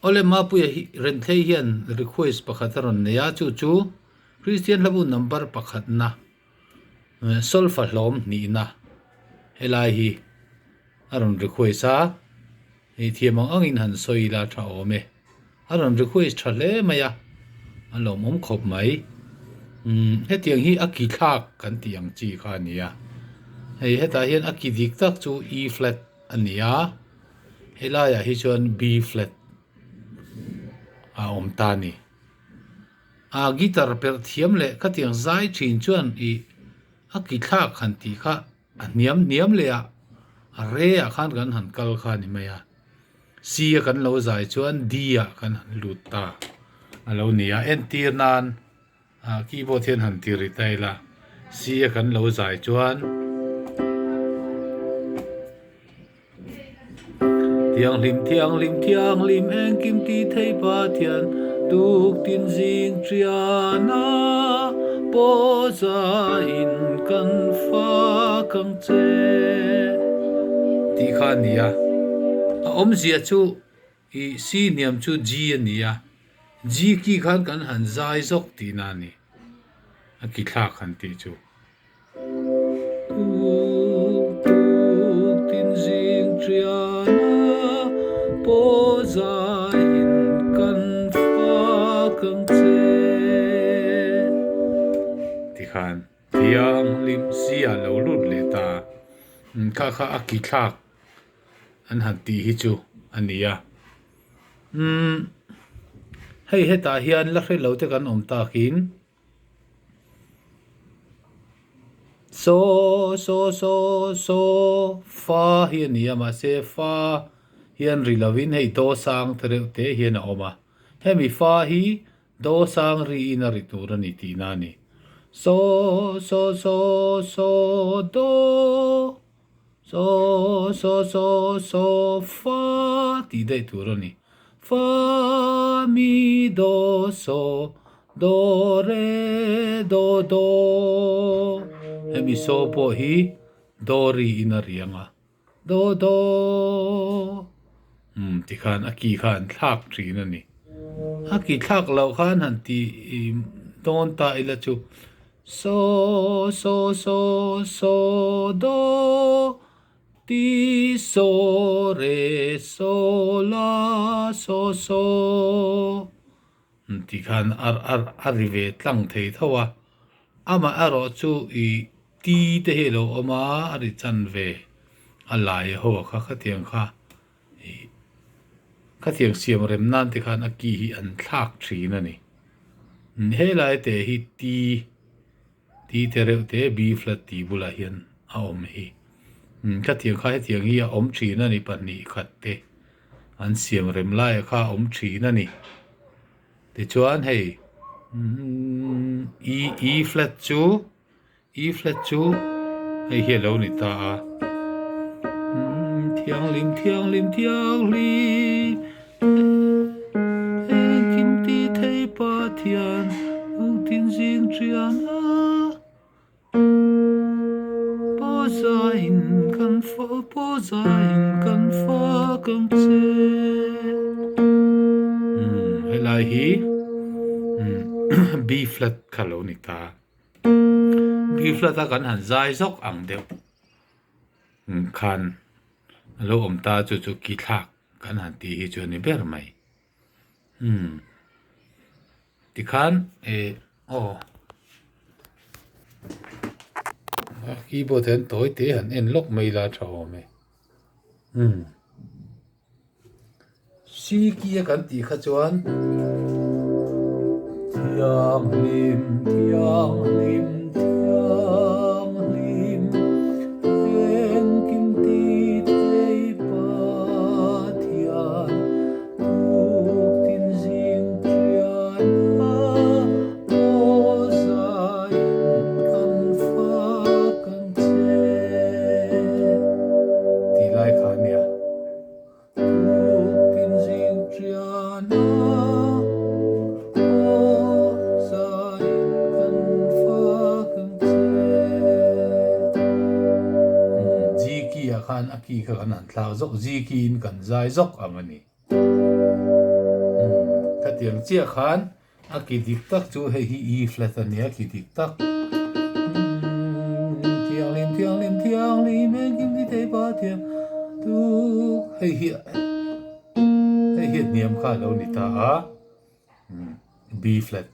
Awle Mapuia hi Renthlei hian request pakhat a rawn nei a, chu chu Kristian hlabu number pakhatna solfa hlawm hnihna helai hi a rawn request a, hei thiam ang angin han sawi ila tha awm e. A rawn request tha hle mai a, a lawmawm khawp mai. Umm hetiang hi a ki thlak kan tih ang chi kha a ni a, hei hetah hian a ki dik tak chu E flat a ni a, helaiah hi chuan B flat a awm ta a ni. A guitar perh thiam leh khatiang zai thin chuan ih a ki thlak han tih kha a hniam hniam leh a, a re ah khan kan han kal kha a ni mai a, C a kan lo zai chuan D ah kan han lut ta a lo ni a, entir nan ah keyboard hian han ti ri ta ila, C a kan lo zai chuan. Thianghlim thianghlim thianghlim engkim ti thei Pathian tuktin zing ṭiana pawza in kan fak ang che tih kha a ni a. A awmzia chu ih C hniam chu G a ni a, G ki khan kan han zai zawk tihna a ni, a ki thlak han tih chu. Tuk tuk tin zing ṭiana pawzain kan fak ang che. Tikhan thianghlim sia lo lut leh ta. Kha kha a ki thlak an han tih hi chu a ni a. Umm hei hetah hian la hre lo te kan awm takin. Saw saw saw saw fa hi a ni a mahse fa hian ri lovin hei do sang te reuh te hian a awm a hemi fa hi do sang riin a ri tur a ni tihna a ni saw saw saw saw do Saw saw saw saw fa tih daih tur a ni. Fa mi do saw do re do do. Hemi saw pawh hi do riin a riang a, do do. Umm tikhan a ki kha an thlak thin a ni. A ki thlak loh khan han ti dawn ta ila chu Saw saw saw saw do ti saw re saw la saw saw tih khan a a a ri ve tlang thei tho a, amah erawh chu ih ti te hi a lo awm a, a ri chan ve a lai ho kha khatiang kha ih khatiang siam rem nan te khan a ki hi an thlak thin a ni. Helai te hi T T te reuh te B flat tih bulah hian a awm hi. Khatiang kha hetiang hi a awm thin a ni pahnih khat te an siam rem laia kha a awm thin a ni. Tichuan hei E E flat chu E flat chu hei hi a lo ni ta a, Thianghlim thianghlim thianghlim engkim ti thei Pathian lungtin zing ṭian a pawzain kan fa pawzain kan fak ang che. Helai hi B flat kha lo ni ta. B flat a kan han zai zawk ang deuh khan a lo awm ta chu chu ki thlak kan han tih hi chu a ni ber mai umm tikhan eh aw keyboard hian tawi te han en lawk mai ila a tha awm e umm. Siki a kan tih kha chuan Thianghlim thianghlim thianghlim engkim ti thei Pathian tuktin zing thian a pawzain kan fak ang che tih lai kha a nia. Tuktin zing ṭiana aw zain kan fak ang che. Ziki ah khan a ki kha kan han thlak zawk, ziki in kan zai zawk ang a ni. Khatiang chiah khan a ki dik tak chu hei hi E flat a nia ki dik tak. Thianghlim thianghlim thianghlim engkim ti thei Pathian tuk hei hi hei hi a hniam kha a lo ni ta a. B flat.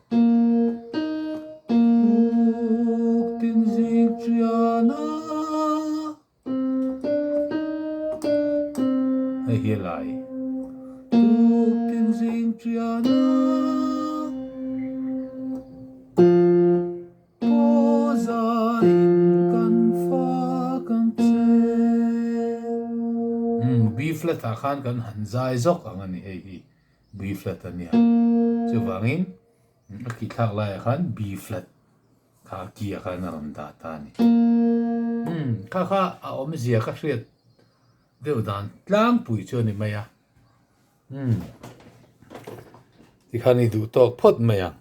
Tuk tin zing ṭiana. Hei hi a lai. Tuk tin zing ṭiana. Paw zaiin kan fak ang che. B flat ah khan kan han zai zawk ang a ni hei hi. B flat a nia. Chuvangin a kih thlak laiah khan B flat kha a key ah khan a rawn dah ta a ni. Umm kha kha a awmzia ka hriat deuh dan tlangpui chu a ni mai a. Umm tikhan i duh tawk phawt mai ang.